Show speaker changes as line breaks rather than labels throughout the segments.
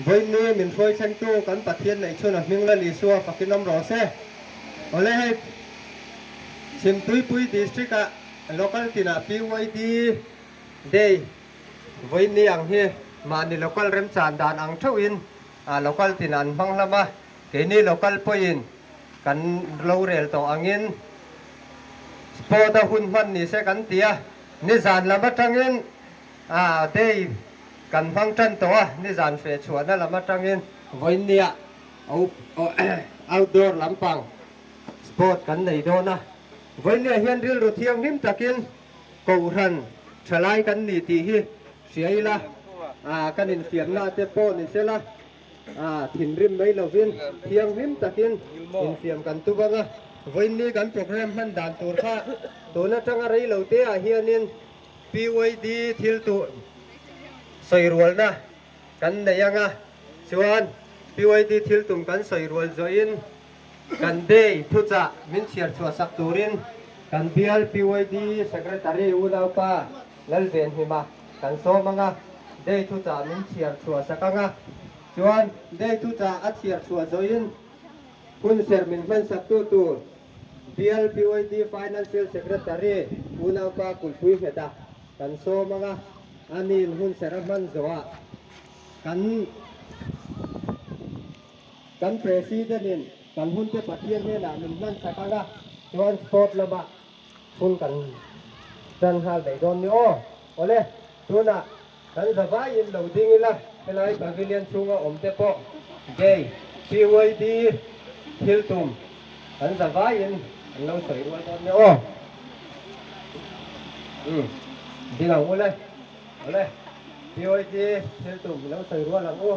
Vawiin min hruai thlengtu kan Pathian neih chhun a hming Lal Isua fakin awm rawh se. Awle hei Chhimtuipui District ah Local tinah PYD Day vawiin ni ang hi mahni local remchan dan ang theuhin local tinah an hmang hlawm a, keini local pawhin kan lo rel tawh angin sport a hun hman ni se kan ti a, nizan lam atangin day kan hmang tan tawh a, nizan feh chhuahna lam atangin vawiinnia outdoor lampang sport kan nei dawn a, vawiinnia hian rilru thianghlim takin Kohhran thalai kan ni tih hi hria ila, kan infiamna te pawh ni sela, thinrim mai lovin thianghlim takin infiam kan tum ang a. Vawiinni kan program hman dan tur kha tun atanga rei lo te ah hianin PYD thil tuh sawi rualna kan nei ang a, chuan PYD thil tum kan sawi rual zawhin Kan day thuchah min chhiar chhuah sak turin kan bial PYD Secretary unaupa Lalvenhima kan sawm ang a, day thuchah min chhiar chhuah sak ang a, chuan day thuchah a chhiar chhuah zawhin hunserh min hman sak tu tur bial PYD Financial Secretary unaupa Kulhpui Ngheta kan sawm ang a, aniin hunserh a hman zawhah kan Kan President in kan hunte Pathian hnenah min hman sak ang a, chuan sport lamah hun kan tan nghal daih dawn ni aw. Awle, tunah kan zavaiin lo ding ila, helai pavilion chhunga awm te pawh gay, PYD thil tum kan zavaiin an lo sawi rual dawn ni aw. Umm, ding ang ule. Awle, PYD thil tum i lo sawi rual ang u.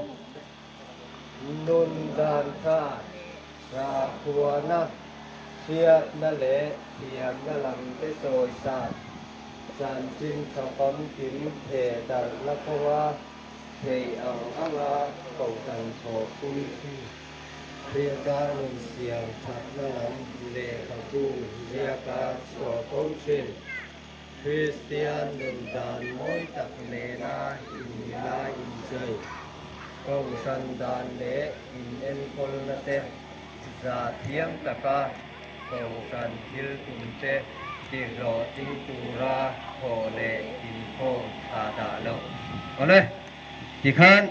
Nun dan kha sakhuana, hriatna leh thiamna lam te sawi sat, chanchin tha famkim the darhna kawnga theih ang anga kohhran thawhpui chu Kristian nun siam thatna lam lehkhabu ziaka chhuah fo thin. Kristian nun dan mawi tak nena inmila inchei, kohhran dan leh inenkawlna te za thiam taka kohhran thil tum te tihlawhtling tura thawh leh inkhawm tha dah loh. Awle, tikhan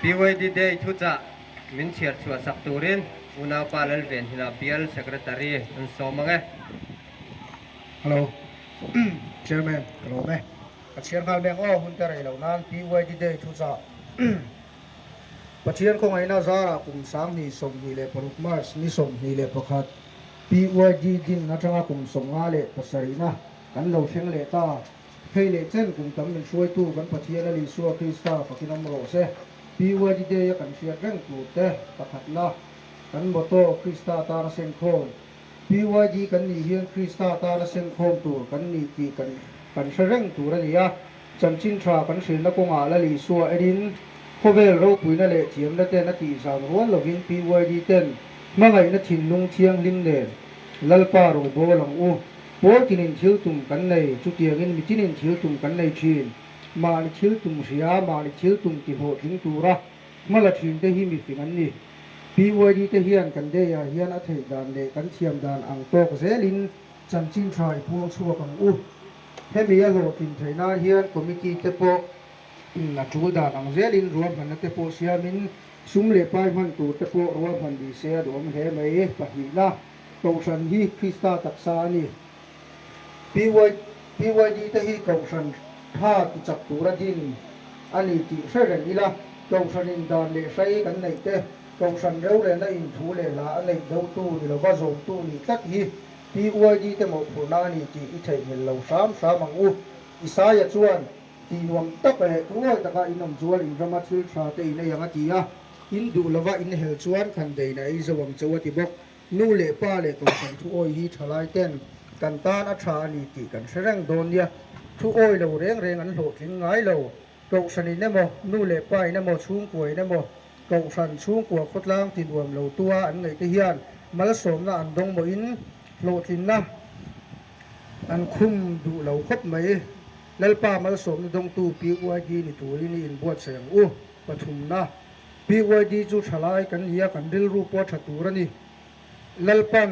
PYD Day thuchah min chhiar chhuah sak turin unaupa Lalvenhina Bial Secretary an sawm ang e.
Hello Chairman ka lawm e. Ka chhiar nghal mek aw hun te rei loh nan PYD Day thu chah Pathian khawngaihna zarah kum 2026 March ni 21 PYD din atanga kum 57na kan lo thleng leh ta. Hei leh chen kum tam min hruaitu kan Pathian a Isua Krista fakin awm rawh se. PYD Day a kan hriat reng tur te pakhatna kan motto Krista tana sengkhawm PYD kan nih hian Krista tana sengkhawm tur kan ni tih kan kan hre reng tur a ni a. Chanchin tha kan hrilhna kawngah Lal Isua enin khawvel ropuina leh thiamna ten a tihzam rual lovin PYD ten hmangaihna thinlung thianghlim nen Lalpa rawngbawl ang u. Pawl tinin thil tum kan nei, chutiangin mitinin thil tum kan nei thin. Mahni thil tum hria, mahni thil tum tihlawhtling tura hmala thin te hi mifing an ni. PYD te hian kan day ah hian a theih dan leh kan thiam dan ang tawk zelin chanchin tha i puang chhuak ang u. Hemi a hlawhtlin theih nan hian committee te pawh in a tul dan ang zelin ruahmanna te pawh siamin sum leh pai hman tur te pawh ruahman ni se a duhawm hle mai. Pahnihna, Kohhran hi Krista taksa a ni. PYD te hi Kohhran tha tichak tura din a ni tih hre reng ila, Kohhranin dan leh hrai kan neih te, Kohhran rorelna inthu leh hla a neih dotu ni lova zawmtu nih tlat hi PYD te mawhphurhna a ni tih i theihnghilh lo hram hram ang u. Isaia chuan, Tih nuam tak leh thuawi taka in awm chuan in rama thil tha te in ei ang a ti a, in duh lova in hel chuan khan deina ei zo ang cheu a ti bawk. Nu leh pa leh Kohhran thuawi hi thalai ten kan tan a tha a ni tih kan hre reng dawn nia. Thuawi lo reng reng an hlawhtling ngai lo. Kohhranin emaw, nu leh pain emaw, chhungkuain emaw, Kohhran chhungkua khawtlang ti nuam lo tua an ngaih te hian malsawmna an dawng mawhin hlawhtlinna an khum duh lo khawp mai. Lalpa malsawmna dawngtu PYD ni turin i inbuatsaih ang u. Pathumna. PYD chu thalai kan ni a, kan rilru pawh a tha tur a ni. Lalpan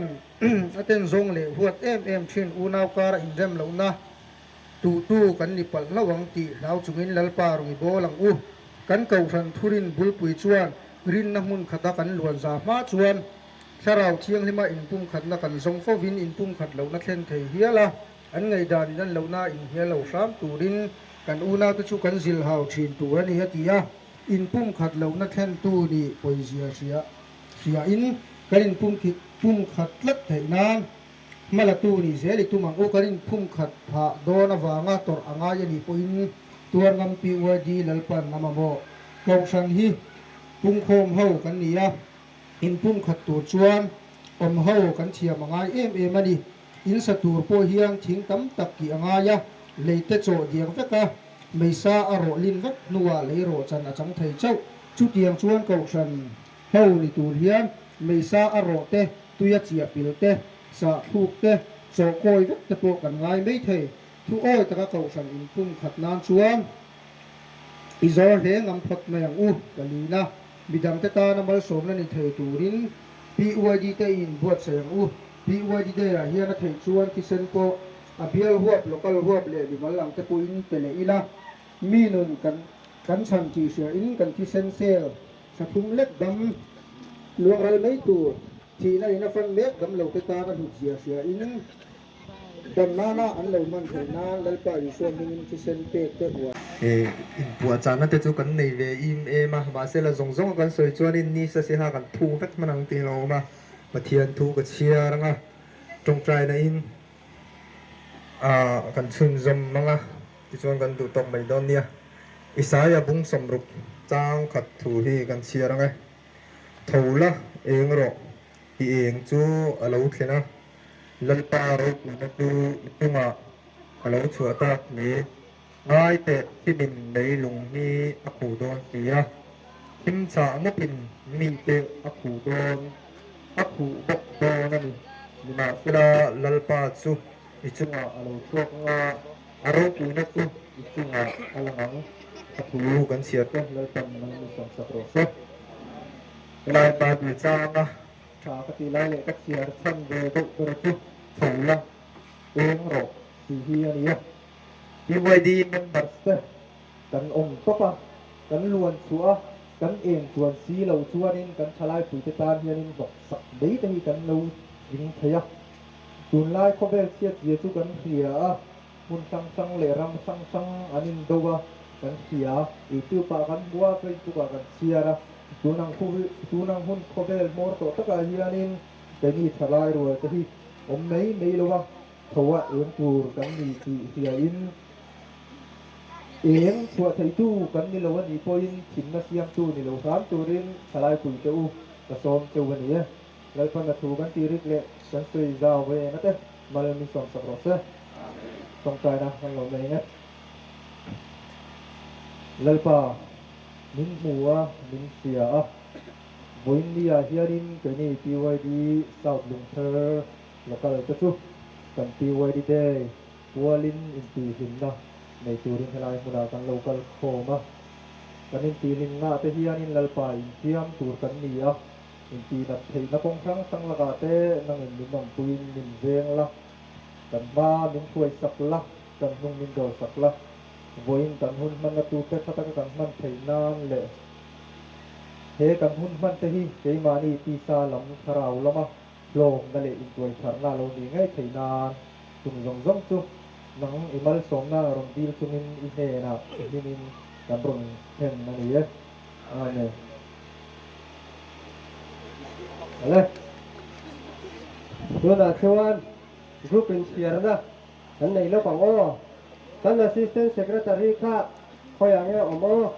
a ten zawng leh huat em em thin unau kara inrem lohna tuhtu kan ni palh hlauh ang tih hlau chungin Lalpa rawn i bawl ang u. Kan kohhran thurin bulpui chuan rinna hmun khata kan luan za hma chuan Thlarau Thianghlima inpumkhatna kan zawng fovin inpumkhat lohna thlen thei hial a, an ngaihdan in an lohna inhnial lo hram turin kan unaute chu kan zilhau thin tur a ni a ti a, inpumkhat lohna thlentu nih pawizia hria hriain kan inpumkhat tlat theih nan hmalatu nih zel i tum ang u. Kan inpumkhat phah dawn avanga tawrh a ngai a nih pawhin tuar ngam PYD Lalpan a mamawh. Kohhran hi pungkhawm ho kan ni a, inpumkhat tur chuan awm ho kan thiam a ngai em em a ni. In sa tur pawh hian thing tam tak kih a ngai a, lei te chawh diak vek a, meisa a rawh lin vek hnuah lei rawh chan a chang thei chauh. Chutiang chuan kohhran ho ni tur hian meisa a rawh te, tuia chiah pil te, sah thluk te, chawh kawi vek te pawh kan ngai mai thei. Thu awi taka kohhran inpum khat nan chuan i zawr hle ngam phawt mai ang u, ka lin a. Midangte tana malsawmna ni thei turin PYD te i inbuatsaih ang u. PYD Day-ah hian a theih chuan thisen pawh a bial huap, local huap leh mimal ang te pawhin pe leh ila, mi nun kan kan chhan tih hria in kan thisen cell thla thum lek dam luang ral mai tur thihna in a fan mek dam lo te tan a hlut zia hria in dam nana an lo hman theih nan Lalpa Isua hmingin thisen pek te uar.
Inpuahchahna te chu kan nei ve im em a, mahse la zawng zawng a kan sawi chuanin ni sa siha kan thu vek hman ang tih a lo awm a, Pathian thu ka chhiar ang a, tawngtaina in kan chhunzawm ang a, tichuan kan duh tawk mai dawn nia. Isaia bung sawmruk chang khat thu hi kan chhiar ang e. Tho la eng rawh, i eng chu a lo thlen a, Lalpa ropuina chu i chungah a lo chhuah tak hle. Ngai teh thimin leilung hi a khuh dawn si a, thim chah mawpin mite a khuh dawn, a khuh bawk dawn a ni. Nimahsela, Lalpa chu i chungah a lo chhuak ang a, a ropuina chu i chungah a lang ang. A thu kan chhiar te Lalpan nang mi sawmsak rawh se. Helai Bible changa tha ka tih lai leh ka chhiar chhan ve deuh ber chu tho la eng rawh tih hi a ni a. PYD members te kan awm tawp a, kan luan chhuah a, kan eng chuan si lo chuanin kan thalaipuite tan hianin hnawksak mai te hi kan lo ring thei a. Tunlai khawvel chhiatzia chu kan hria a, hmun hrang hrang leh ram hrang hrang an indo a, kan hria a, YouTube ah kan hmu a, Facebook ah kan chhiar a, tun ang tun ang hun khawvel hmawr tawh takah hianin keini thalai rual te hi awm mai mai lo a, Tho a eng tur kan ni tih hriain eng chhuah theitu kan ni lo a nih pawhin thimna siamtu ni lo hram turin thalaipui te u ka sawm cheu a ni e. Lalpan a thu kan tih rik leh kan sawi zau ve eng ate mal min sawmsak rawh se. Tawngtaina kan lo nei nge. Lalpa min hmu a, min hria a, vawiin ni ah hianin keini PYD South Lungpher Local te chu kan PYD Day pualin intihhlimna nei turin helai hmunah kan lo kal khawm a. Kan intihhlimna te hianin Lalpa infiam tur kan ni a, intihnat theihna kawng hrang hrang lakah te nangin min awmpuiin min veng la, kan hma min hruaisak la, kan hnung min dawlsak la, vawiin kan hun hmanna turte tha taka kan hman theih nan leh he kan hun hman te hi keimahni tisa lam thlarau lama Hlawmna leh intuaitharna lo nih ngei theih nan chung zawng zawng chu nang i malsawmna rawn dil chungin i hnenah i hmingin kan rawn thlen a ni e. Amen. Ale. Tunah chuan group inchhiarna kan nei lawk ang aw. Kan Assistant Secretary kha khawiah nge awm aw?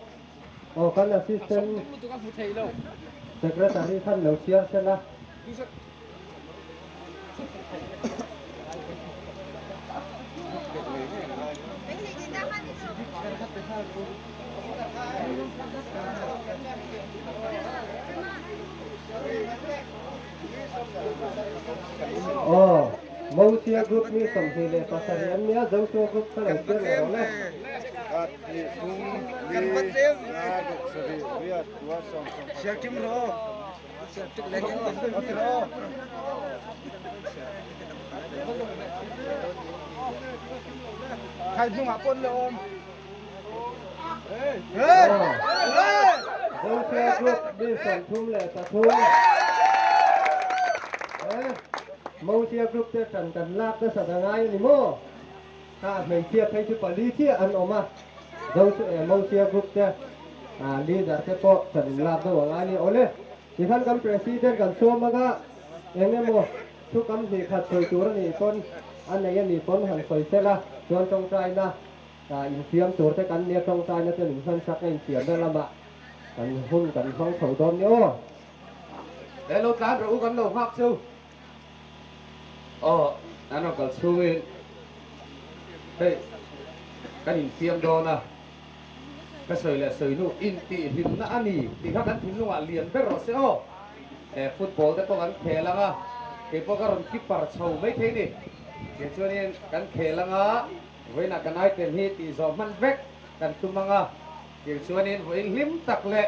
Aw kan Assistant Secretary khan lo chhiar sel a. Aw, Mosia Group mi 27 an nia, Joshua Group kha lo chhiar leh rawh le. Pakhat, hnih, thum, li, nga, ruk, sarih, riat, kua, sawm, sawm, Zothia Group mi 33. Mothia Group te ṭan kan lak nasat a ngai a ni maw? Kha hmeichhia phei chu pali chiah an awm a, Mothia Group te leader te pawh ṭan lak deuh a ngai a ni. Awle, tikhan kan President kan chhuam anga eng emaw thu kam hnih khat sawi tur a nih pawn a nei a nih pawn han sawi sela chuan ṭawngṭaina Infiam tur te kan nia tawngtaina te min hmansak a infiamna lamah kan hun kan hmang chho dawn ni aw.
He lo tlan rawh u kan lo nghak chu. Aw an rawn kal chhungin hei kan infiam dawn a, ka sawi leh sawi hnu intihhlimna a ni tih kha kan thinlungah lian ber rawh se aw. Football te pawh kan khel ang a, keipawh ka rawn keeper chho maithei ni. Tichuanin kan khel ang a. Vawiinah kan item hi tih zawh hman vek kan tum ang a, tir chuanin vawiin hlim tak leh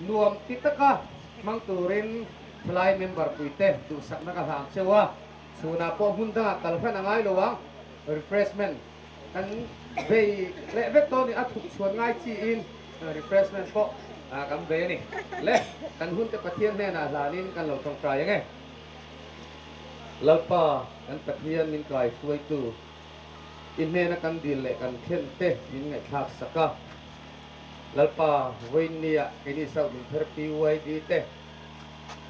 nuam ti taka hmang turin thalai member puite duhsakna ka hlang cheu a, chhunah pawh hmun dangah kal hran a ngai lo ang, refreshment kan bei leh vek dawn ni a thuk chhuan ngai chiin refreshment pawh kan bei a ni. Le, kan hunte Pathian hnenah hlanin kan lo tawngtai ang e. Lalpa kan Pathian min kai hruaitu. I hnena kan dil leh kan thlen te min ngaihthlak sak a. Lalpa, vawiinnia keini South Lungpher PYD te,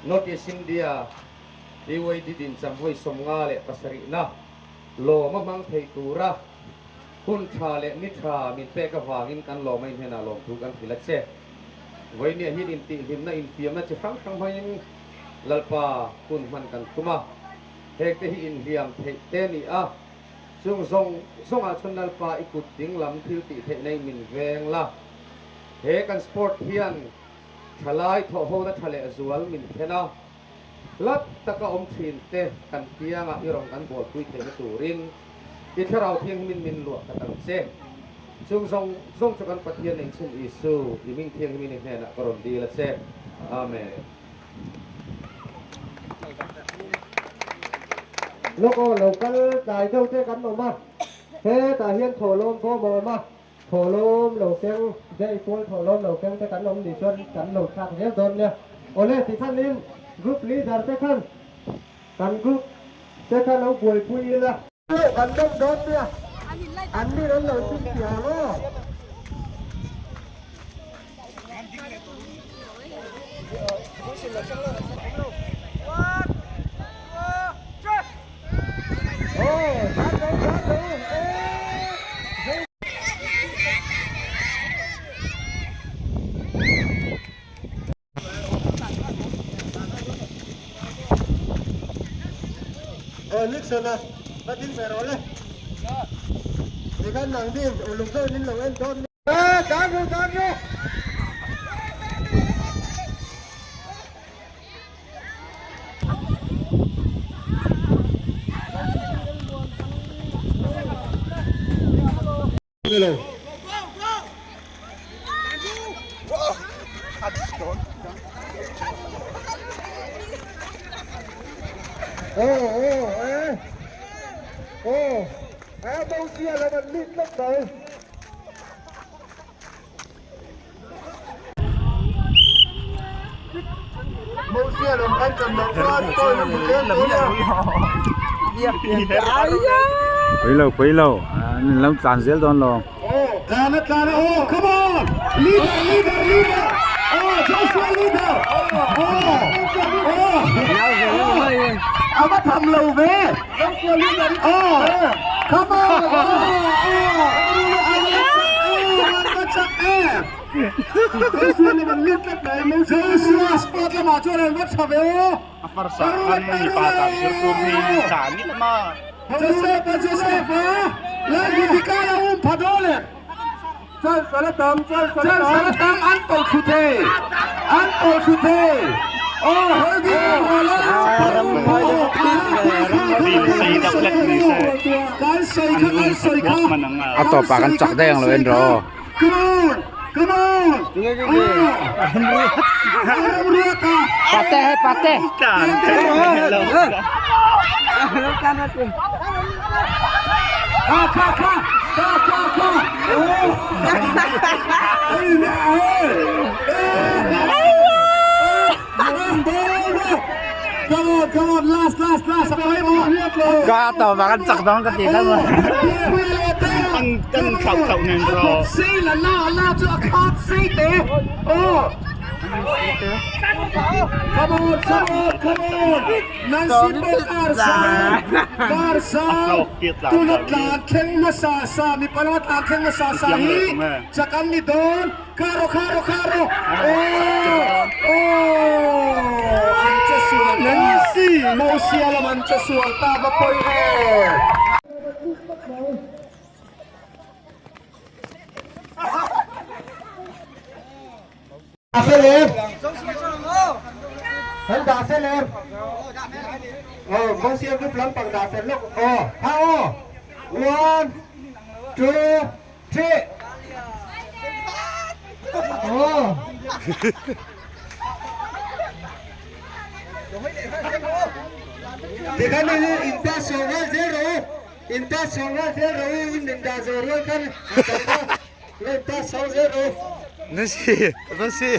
North East India PYD dincham vawi 57 na lawm a hmang thei tura hun tha leh ni tha min pek avangin kan lawm a i hnenah lawmthu kan hrilh a che. Vawiinnia hian intihhlimna infiamna chi hrang hrang hmangin Lalpa hun hman kan tum a. Hengte hi inhliam theih te ni a, chung zawng zawngah chuan Lalpa i kut ding lam thil tih theih nei min veng la. He kan sport hian thalai thawhhona tha leh zual min thlen a, hlat taka awm thin te kan kiangah i rawn kan bualpui theihna turin i Thlarau Thianghlimin min luah ka tang che. Chung zawng zawng chu kan Pathian Engchhun Isu i Ming Thianghlimin i hnenah ka rawn dil a che. Amen.
Lawk aw lo kal tlai deuh te kan awm a, hetah hian thawhlawm bawm a awm a, thawhlawm lo keng daih kual thawhlawm lo keng te kan awm nih chuan kan lo thlak zel dawn nia. Awle tikhanin group leader te khan kan group te kha lo buaipui ila. Kan nawm dawn nia, an ni an lo chhunchhiah ang aw. Aw Nixon a va ding ve rawh le. Tikhan nang ding uluk deuhin in lo en dawn nia. Tan ru tan ru. Hello. Oh, oh, eh. Oh, eh, đâu kia là mình lít lắm rồi.
Pui lo pui lo an lo tlan zel dawn lo. A tawpah kan chak daih ang lo en rawh aw.
Come on! Come on! Ramruata!
Pate hai pate.
Kha kha kha! Kha kha kha! Come on, come on, last, last, last.
Ka to ma kan chak dong ka ti kha mo.
Kan kan khau khau nen ro. Sei la la la chu a khat sei te. Oh. Come on, come on, come on. Nancy Pek Arsa, Arsa, tuna tlan thleng hmasa sa, mi pala tlan thleng hmasa sa hi chak an ni dawn. Kharo, kharo, kharo. Oh, oh, an che sual ta. Mosia lam an che sual ta va pawi e.
Dah fel em? Kan dah fel em? Aw, Mosia group lampang dah fel lawk. Aw, ha aw. One, two, three. Aw. Tikhan in in ta sawng rual zel rawh u. In ta sawng rual zel rawh u. In min dah zawh rual khan a tam a. Lo in ta sawng zel rawh u.
Nasi, nasi.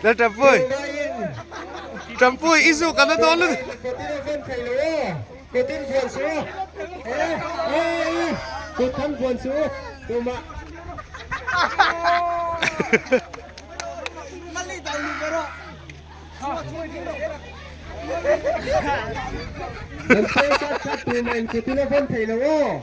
Lal Tampui. Tampui, i zu kan la dawn lutuk.
Kawtin a vawn thei lo aw. Kawtin vuan suh aw. Eh, eh, eh. Kut tham vuan suh aw. Tumah. Nan peng kat khat tumah in kutin a vawn thei lo aw.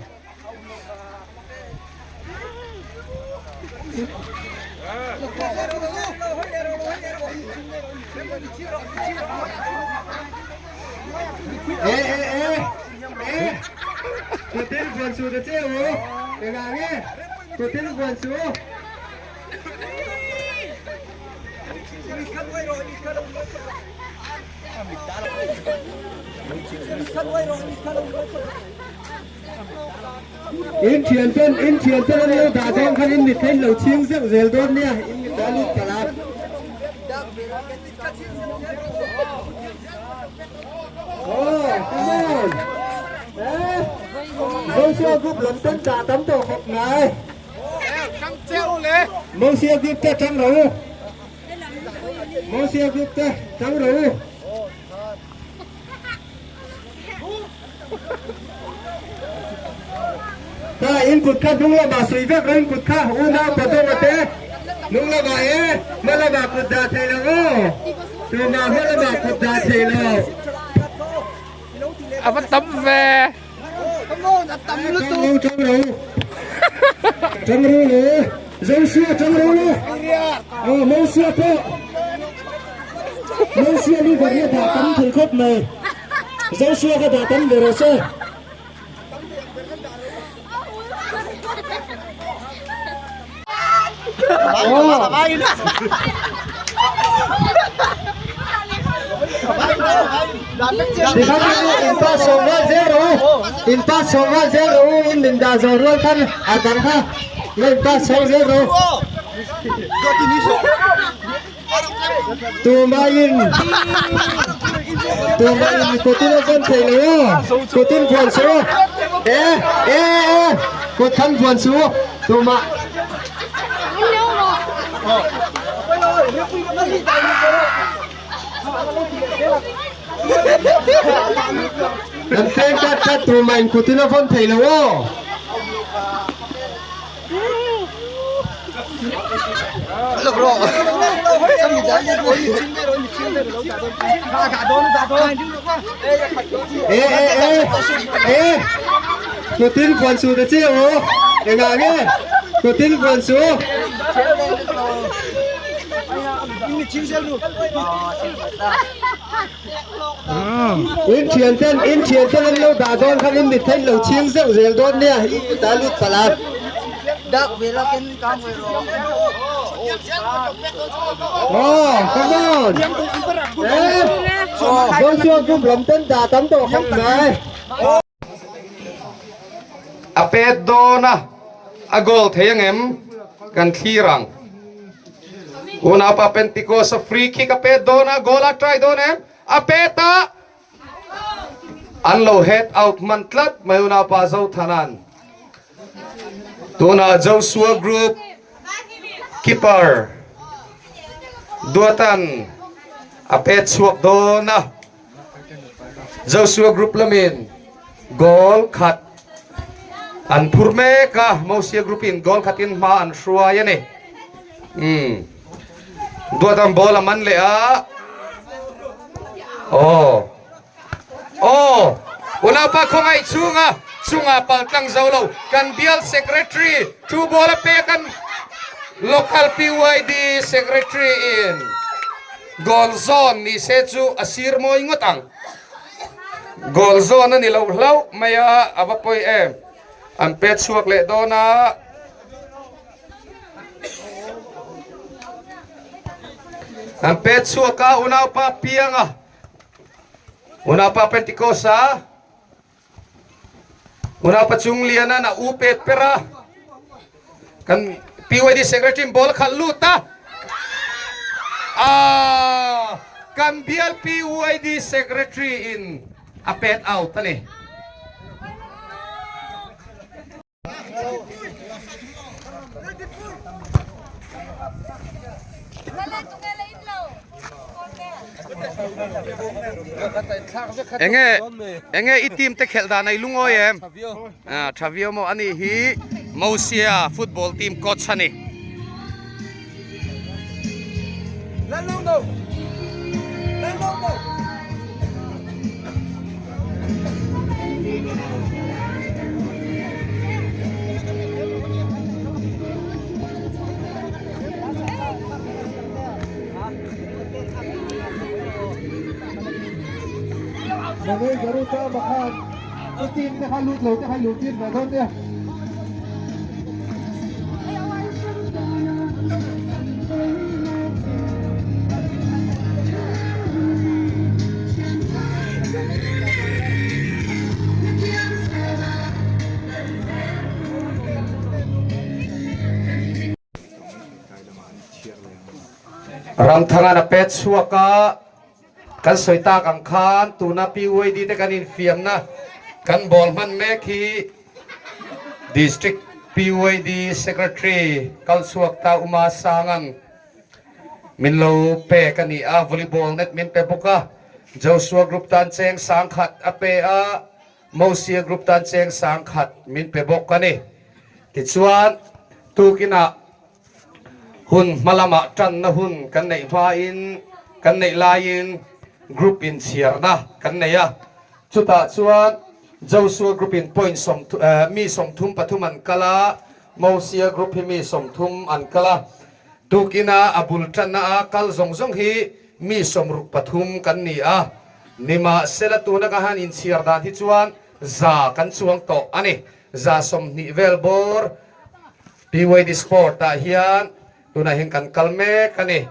Eh eh eh eh Kutin vuan su ta che u Engah nge Kutin vuan su. In thian ten in thian ten an lo dah dawn khan in mit kha in lo chhing zeuh zel dawn nia in mit a lut palh a. Oh, come on. Eh, Joshua group lam ten dah tam tawh khawp ngai. Mosia group te tang ro u. Mosia group te tang ro u. Ta in kut kha hnung lamah sawi vek lo in kut kha unau Padonga te hnung lamah e hma lamah kut dah thei lo aw tumah hma lamah kut dah thei lo.
A va tam ve.
Tang ro tang ro tang ro le Joshua tang ro le aw Mosia pawh Mosia ni varia dah tam thei khawp mai Joshua kha dah tam ve rawh se. In pa sawm rual zel rawh u in pa sawm rual zel rawh u in min dah zawh rual khan a dang kha la in pa sawm zel rawh u Tumaiin Tumaiin kutin a zawn thei lo aw kutin vuan su e e e kut khan vuan su tumah Kan peng kat khat tumaiin kutin a vawn thei lo aw. E e e e Kutin vuan su ta che u engah nge kutin vuan su In thian ten in thian ten an lo dah dawn khan in mit kha in lo chhing zeuh zel dawn nia i kut a lut palh a. Aw come on eh Joshua group lam ten dah tam tawh khawp mai.
A pet dawn a. A goal thei angem? Kan thlir ang. Unaupa Pentecost a free kick a pet dawn a, goal a try dawn em? A pet a! An lo head out hman tlat mai unaupa Zothanan. Tunah Joshua Group keeper Duatan a pet chhuak dawn a. Joshua Group lamin goal khat an phur mek a, Mosia Group in goal khatin hma an hruai a ni. Umm. Duatan ball a man leh a. Aw. Aw. Unaupa khawngaih chhunga chunga pal tlang zo lo kan bial secretary thu ball a pek an local PYD secretary in goal zawn ni se chu a sir mawi ngawt ang. Goal zawn a ni lo hlauh mai a, a va pawi em. An pet chhuak leh dawn a. An pet chhuak a unaupa pianga unaupa Pentecost a unaupa Chungliana na u pet per a kan PYD secretary ball khalh lut a ah kan bial PYD secretary in a pet out a ni. Enge enge i team te khelh dan a i lungawi em? Ah tha viau maw ani hi Mosia football team coach a ni. Ramthangan a pet chhuak a. Kan sawi tak ang khan tuna PYD te kan infiamna kan bawl hman mek hi District PYD Secretary kalchhuak ta Uma Sangan min lo pek a ni a, volleyball net min pe bawk a, Joshua Group tan cheng sangkhat a pe a, Mosia Group tan cheng sangkhat min pe bawk a ni. Tichuan tukinah Hun hma lamah tanna hun kan neih hmain kan neih laiin group inchhiarna kan nei a, chutah chuan Joshua group in point mi 33 an kal a, Mosia group hi mi 30 an kal a, tukina a bul tanna a kal zawng zawng hi mi 63 kan ni a, nimahsela tuna ka han inchhiar dan hi chuan 100 kan chuang tawh a ni, 120 vel bawr. PYD Sport ah hian tunah hian kan kal mek a ni.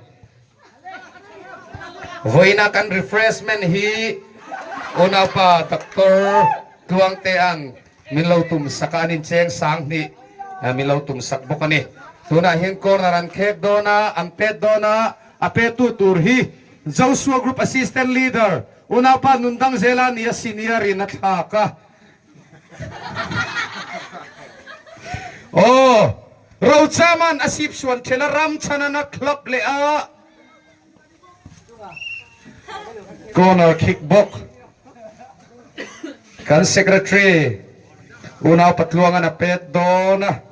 Vawiina kan refreshment hi unaupa Doctor Tluangtea'n min lo tum sak a, an incheng sang hnih min lo tum sak bawk a ni. Tunah hian corner an khek dawn a, an pet dawn a, a pettu tur hi Joshua Group Assistant Leader unaupa Nundangzela nia senior in a thlak a. Aw, Rochaman a sip suan then a ram chhan a club leh a corner kick bawk. Kan secretary unau Patluangan a pet dawn a,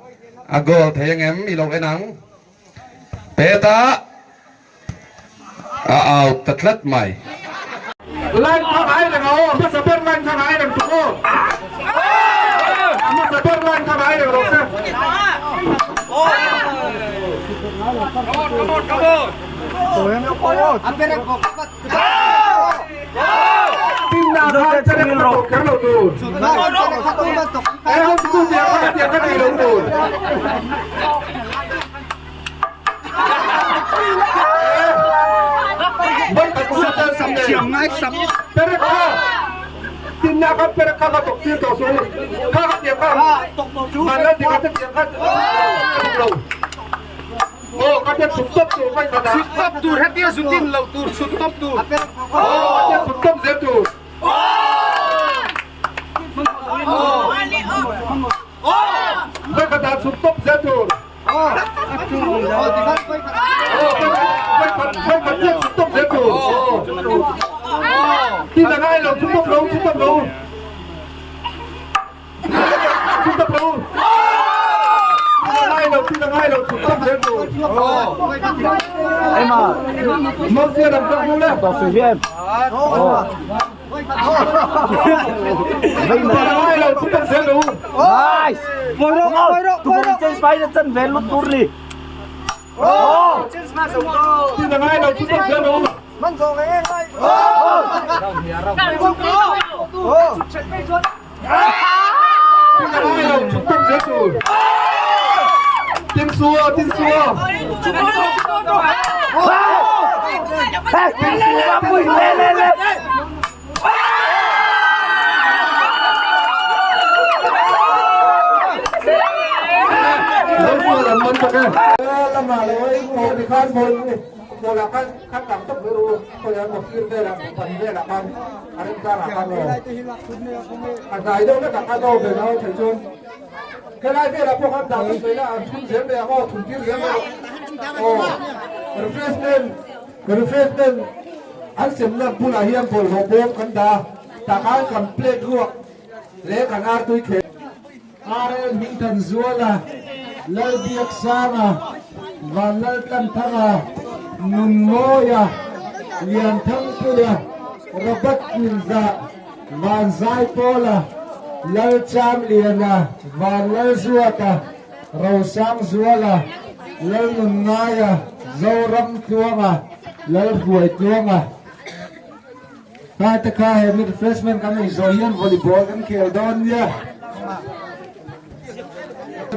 a goal thei angem i lo en ang. Pet a. A out ta tlat mai.
Line kha ngai reng a aw, hmasa ber line kha ngai reng tuk aw. Hmasa ber line kha ngai reng rawh se. Tinna khan chalek ka tawh kher lo tur. E ho tu tiang kha tiang ka ti lo tur.
Tinna kha per kha kha tok tir tawh suh u. Kha kha tiang kha van lal dik a te tiang kha a duh lo. Aw ka tia chhut tawp tur mai khat a.
Chhut tawp tur hetia zu tin loh tur chhut tawp tur.
Aw ka tia chhut tawp zel tur. Mai khat ah chhut tawp zel tur. Aw mai khat mai khat chiah chhut tawp zel tur. Tin a ngai lo chhut tawp lo chhut tawp lo. A hnai deuh vek ah khan aw ve nau thei chuan helai velah pawh khan dah vek mai la an thun zel mai ang aw thun tir zel mai aw refreshment refreshment an semna bulah hian bawlhhlawh bawm kan dah a tah khan kan plate ruak leh kan artui khel
RL Hmingthanzuala, Lalbiaksanga, Vanlaltlanthanga, Nunmawia, Lianthangpuia, Robert Kinza, Vanzaipawla, Lalchamliana, Vanlalzuata, Rosangzuala, Lalnunnaia, Zoramtluanga, Lalhruaitluanga. Tlai te kha he mi refreshment kan ei zawh hian volleyball kan khel dawn nia.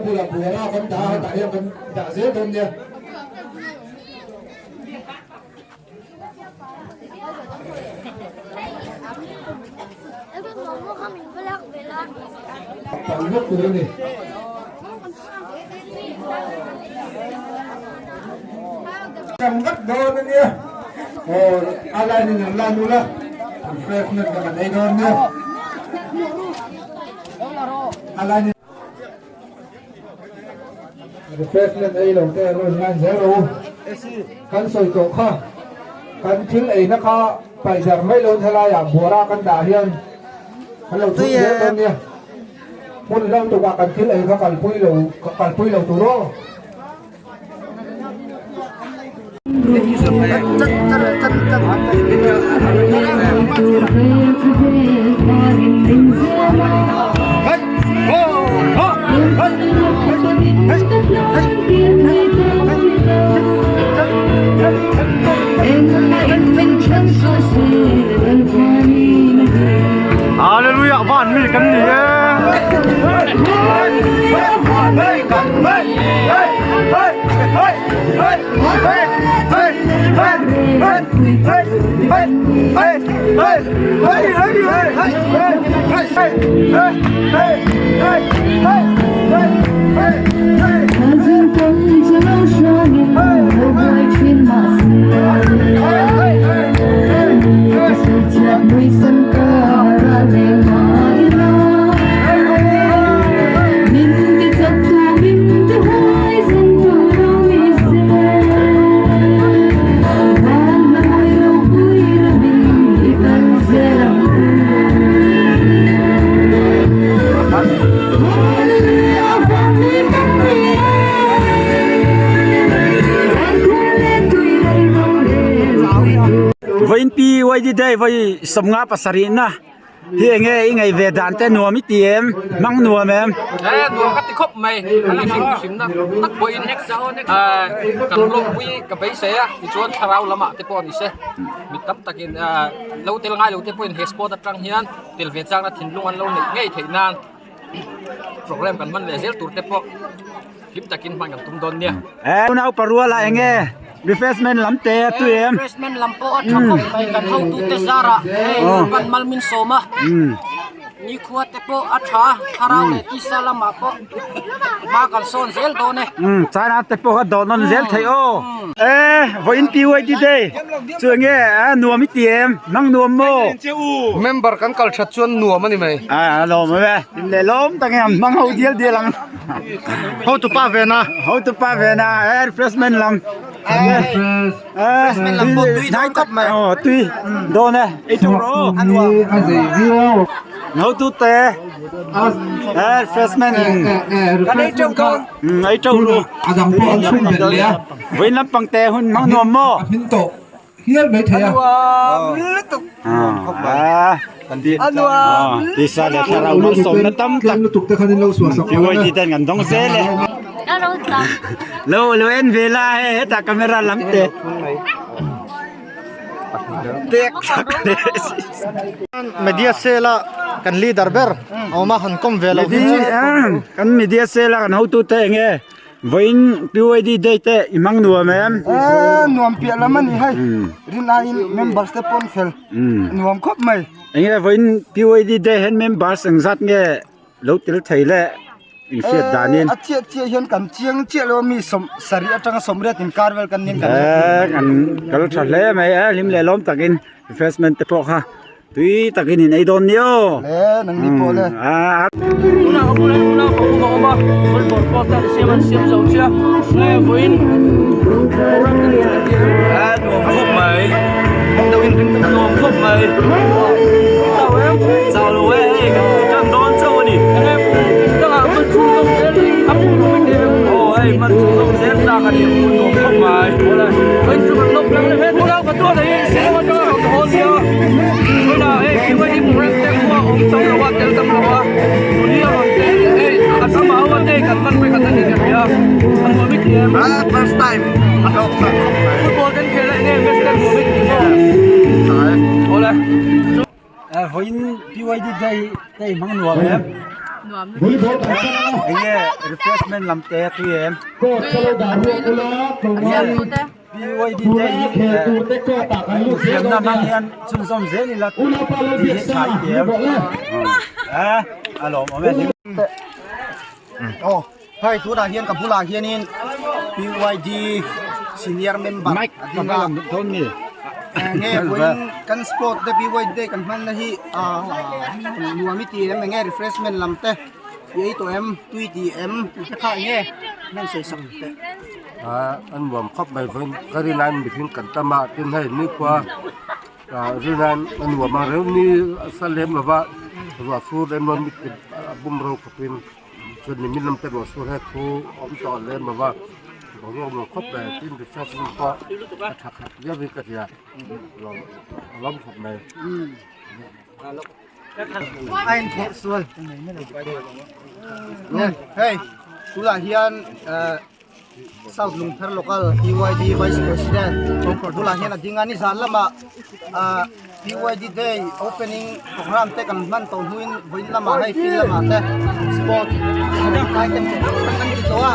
Bulah buara kan dah a, hetah hian kan dah zel dawn nia. Tam vek tur a ni. Tam vek dawn a nia. Aw a line in an lan ula refreshment ka kan ei dawn nia. A line in
Refreshment ei lo te lo in line zel rawh u. Kan sawi tawh kha kan thil eina kha paih darh mai lo helaiah buara kan dah hian kan lo chhun zel dawn nia. Hmun hlo tukah kan thil ei kha kalpui lo kalpui lo tur aw.
Hallelujah van mi kan ni e. Vawiin PYD day vawi 57 na hi enge i ngaih ve dan te nuam i ti em hmang nuam em
e nuam ka ti khawp mai a la hrim hrim na tak pawhin ah kan lawmpui ka beisei a tichuan thlarau lamah te pawh a ni se mi tam takin ah lo tel ngai lo te pawhin he sport atang hian tel ve chakna thinlung an lo neih ngei theih nan program kan hman leh zel tur te pawh hlim takin hman kan tum dawn nia.
E unau paruala enge refreshment lam te a tui em
refreshment lam pawh a tha khawp mai kan hotute zarah hei kan mal min sawm a. Nikhua te pawh a tha, thlarau leh tisa lamah pawh hma kan sawn zel dawn e.
Umm China te pawh kha dawh nawn zel theih aw. E vawiin PYD day chu enge a nuam i ti em? Nang nuam maw?
Member kan kal that chuan nuam a ni mai.
A lawm em e, in leh lawm tak em hmang ho dial dial ang.
Hotupa vena.
Hotupa vena e refreshment lam.
Refreshment lam pawh tui dawn khawp mai.
Aw tui dawn e, ei tur rawh aw.
A nuam.
Hotu te refreshment.
Kan ei teuh dawn.
Ei teuh ru. Vawiin lampang te hun hmang nuam maw?
A nuam lutuk. A nuam.
Tisa leh thlarau malsawmna tam tak PYD ten kan dawng zel e. Lo lo en ve la hei hetah camera lam te. Tek tak leh si.
Media cell a kan leader ber a awm a han kawm ve lo hi chu.
Kan media cell a kan hotute enge Vawiin PYD day te i hmang nuam em?
Eee nuam piah lam a ni hei, rin aiin members te pawn fel nuam khawp mai.
Enge vawiin PYD day hian members engzat nge lo tel thei le inhriat danin?
A chiah chiah hian kan chiang chiah lo a mi sawm sarih atanga sawmriat inkar vel kan nin kan
Eee kan kal tha hle mai e, hlim leh lawm takin refreshment te pawh kha Tui takin in ei dawn nia.
Le nang ni pawh le.
Tunah ka bulah hian unau ka awm a awm a, football pawh tan siam an siam zo chiah. Nge vawiin program te nuam ti em? A nuam khawp mai. Nuam khawp mai. Chau em? Chau lo e, hei kan tan dawn chauh a ni. Enge dangah hman chhung zawng zel a hmuh nuam em em? Aw hei hman chhung zawng zel tlak a ni a hmuh nuam khawp mai. Vawiin chu kan lawk tlang leh hle. Unau ka tuah daih i Shillong atanga rawn haw nia. Tunah hei PYD program te khua awm tam lo a, tel tam lo a. Tuni a rawn tel hei a tam a ho a te kan hman vek a ni ka hria. A nuam i ti em?
First time a hlawk tak khawp mai.
Football kan khel a enge match te nuam i ti maw? Awle.
Vawiin PYD day te i hmang nuam em?
Nuam lutuk.
Enge refreshment lam te a tui em?
Tui, a tui lutuk. A siam tute.
PYD te hi infiamna hmang hian chhunzawm zel ila tih hi tha i ti em? A lawmawm e.
Aw hei tunah hian ka bulah hianin PYD senior member
Mic ka va lam dawn mi?
Enge vawiin kan sport te PYD day kan hmanna hi nuam i ti em enge refreshment lam te i ei tawh em tui ti em tih te kha enge nan sawi sak teh.
An nuam khawp mai vawiin ka rinaiin mihring kan tam a tin hei nikhua rinaiin a nuam ang reuh ni a sa lem lo va ruah sur lem lo mi a bum ro khawpin chuan nimin lam te ruah sur he thu a awm tawh lem lo va boruak nuam khawp mai tin refreshment pawh a tha khat viau in ka hria a lawm khawp mai.
A inthawh sual hei tunah hian South Lungpher Local PYD Vice President bulah hian a ding a nizan lamah ah PYD Day opening program te kan hman tawh hnuin vawiin lamah hei field lamah te sport item te kan ti tawh a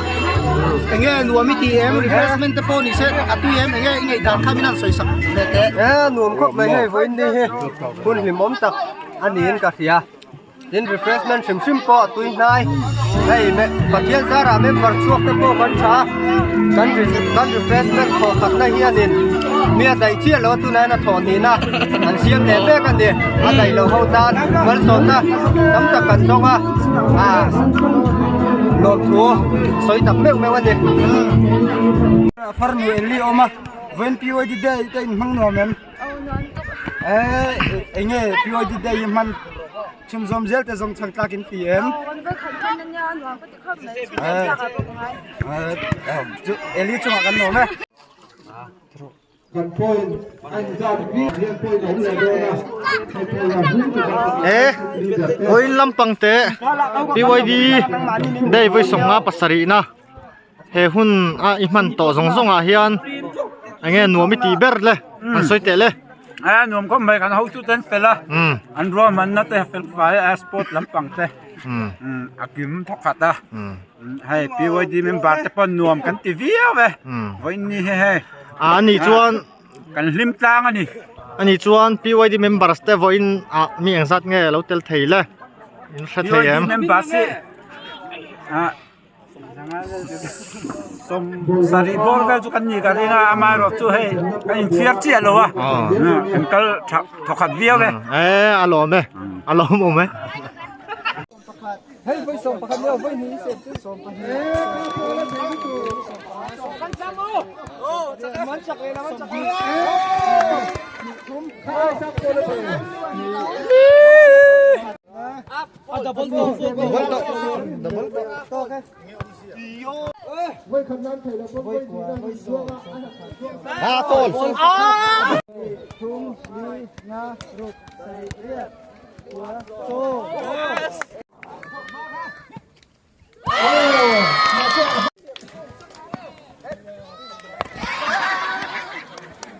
enge nuam i ti em refreshment te pawh ni se a tui em enge i ngaihdan kha min han sawi sak leh teh.
E nuam khawp mai hei vawiin ni hi hun hlimawm tak a niin ka hria. Tin refreshment hrim hrim pawh a tui hnai hei Pathian zarah member chhuak te pawh kan tha a kan kan refreshment thawh khatna hianin mi a daih chiah lo a tunah hian a thawh hnihna an siam leh mek a ni a daih loh ho tan malsawmna tam tak kan dawng a ah lawmthu sawi tak meuh meuh a ni.
Farnu Ellie awm a vawiin PYD day te inhmang nuam em? Enge PYD day hi hman chhunzawm zel te zawng chhang tlak in ti em? Eli chungah kan nuam e.
E vawiin lampang te PYD day vawi sawmnga pasarih na he hun a i hman tawh zawng zawng ah hian enge nuam i tih ber le an sawi teh le
a nuam khawp mai kan hotu te an fel a an ruahmanna te fel fai a sport lampang te a kim thawkhat a hei PYD member te pawh nuam kan ti viau e vawiin ni hi hei
a ni chuan
kan hlim tlang a ni
ani chuan PYD members te vawiin ah mi engzat nge lo tel thei le. In hre thei em?
Members hi sawm sarih bawr vel chu kan ni ka ring a amaherawh chu hei kan inchhiar chiah lo a kan kal tha thawkhat viau e.
E a lawm e a lawm awm e.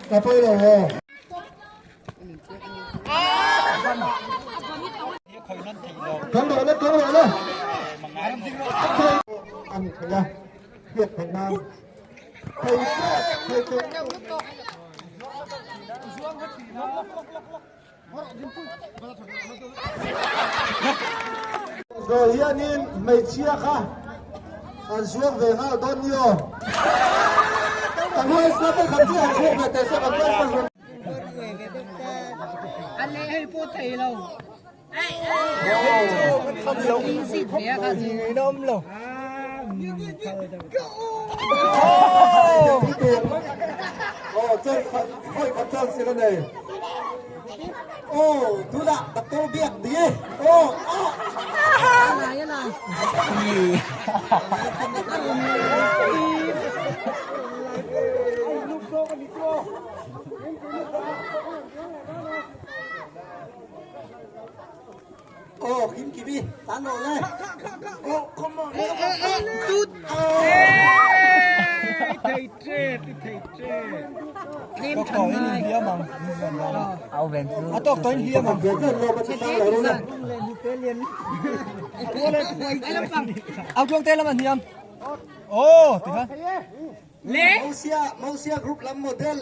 Ka pawi lo aw. Kan rawh le, kan rawh le. A ni thei a, hriat theih nan. Thei pawh, thei teh. Zawi hianin hmeichhia kha an zuang ve nghal dawn ni aw. Kan huaisa te khan chu han zuang ve teh se kan huaisa zuang. Aw kim kimi tan lo le aw come on tut thei tre ti thei tre tlem than nai au ven chu a tok toin hiam ang au tuang te lam an hiam oh ti kha le Mausia Mausia group lam model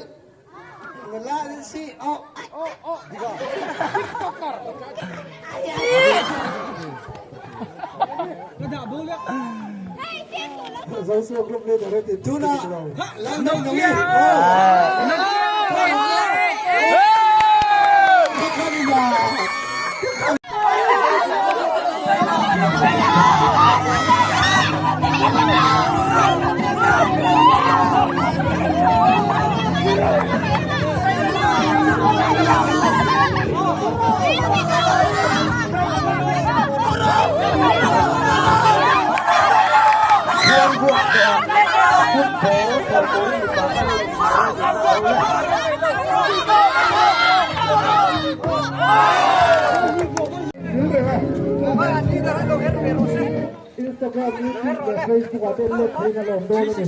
Instagram, YouTube leh Facebook ah te an let theiin a lawm dawn a ni.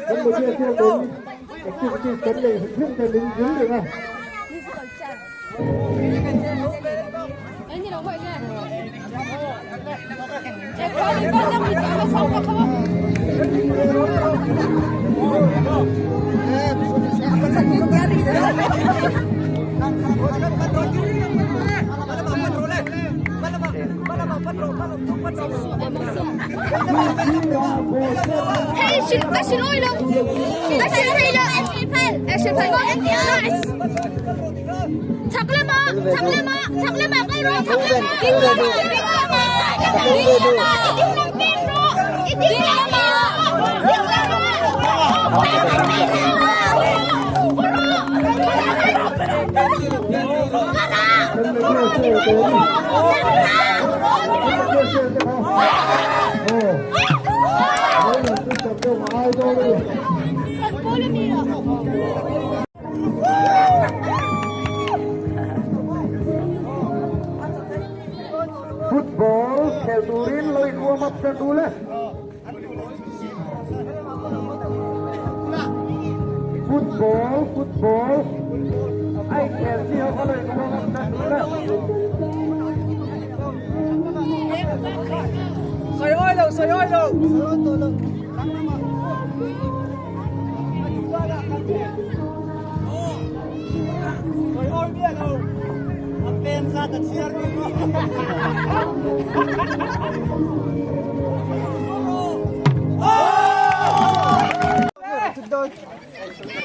Kan media chuan min activities kan neih hrim hrim te min zir reng a. Football khel turin lo in warm up tan ule. Football, football. Ai khel chi ho kha lo in warm up tan ule.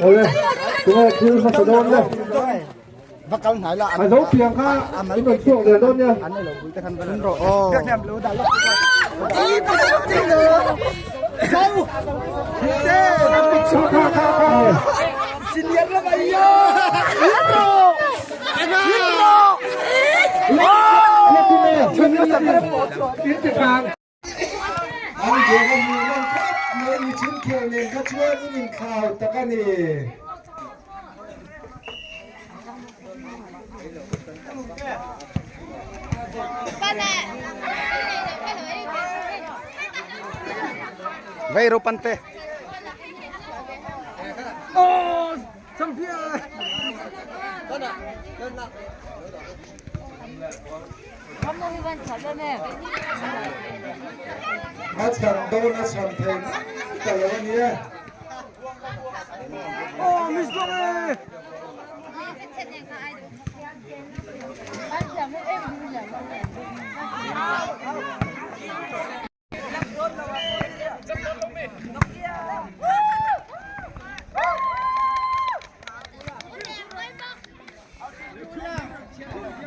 Ole, tunge thil hmasa dawn le. A zo piang kha in rawn chhuak leh dawn nia. An duh a hmuh nawm khawp mai ni chin khel nen kha chuan in inthlau tak a ni.
Vei ro pante.
A chhan dawn a chhan thei ta lo a nia.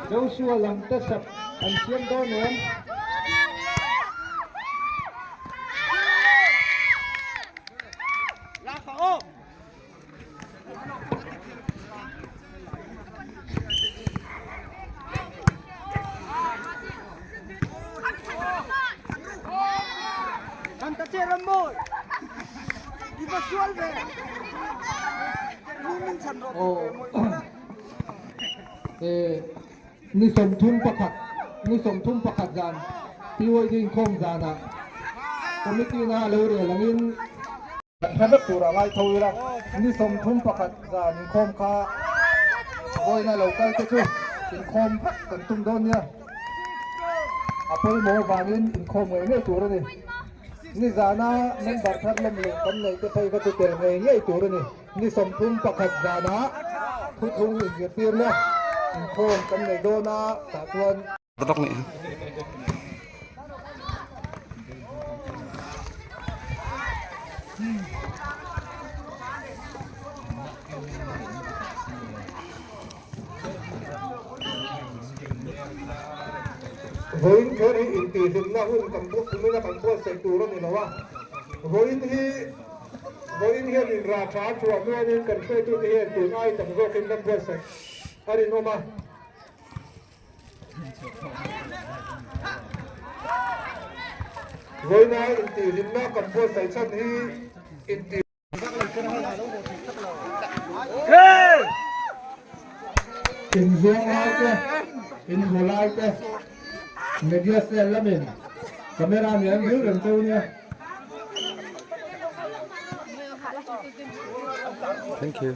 Joshua lam te sak an siam dawn em? Ni 31 ni 31 zan PYD inkhawm zanah committee na lo rel angin Kan hre vek tur a ngai tho ila, ni 31 zan inkhawm kha vawiina lo kal te chu inkhawm vek kan tum dawn nia. A pawimawh avangin inkhawm ngei ngei tur a ni. Ni zana member thar lawm leh kan neih te phei kha chu tel ngei ngei tur a ni. Ni 31 zanah thuthung inzirtirna inkhawm kan nei dawn a, tah chuan. Vawiin kher hi intihhlimna hun kan kumina kan buatsaih tur a ni lo a, vawiin hi vawiin hian inrah tha a chhuah hnuanin kan hruaitute hian tun ai tam zawkin kan buatsaih a rinawm a. Vawiina intihhlimna kan buatsaih chhan hi intih Inzuang lai te, inhaw lai te, media cell lamin camera nen an vil reng cheu nia.
Thank you.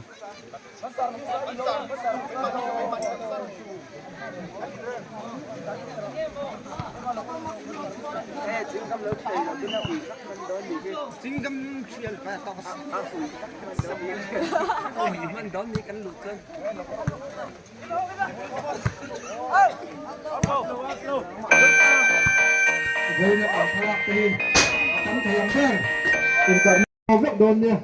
Vawiina kan thlalak te hi a tam thei ang ber internet. Vek dawn nia.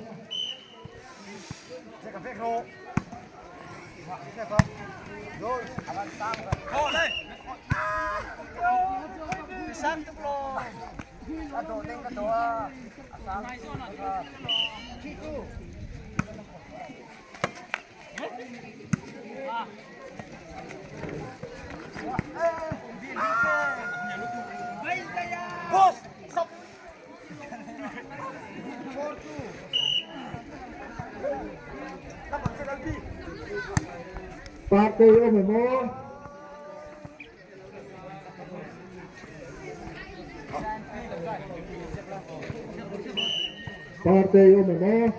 Partei awm em aw? Partei awm em aw?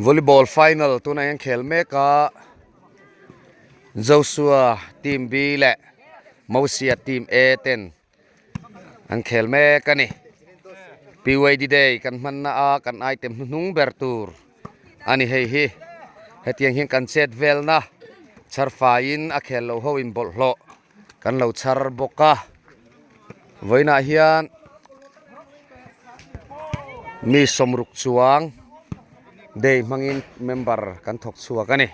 Volleyball final tunah hian khel mek a Joshua team B leh Mosia team A ten. An khel mek a ni. PYD Day kan hmanna a kan item hnuhnung ber tur a ni hei hi. Hetiang hian kan chet velna chhar faiin a khel lo ho in bawlhhlawh kan lo chhar bawk a. Vawiinah hian mi sawmruk chuang day hmangin member kan thawk chhuak a ni.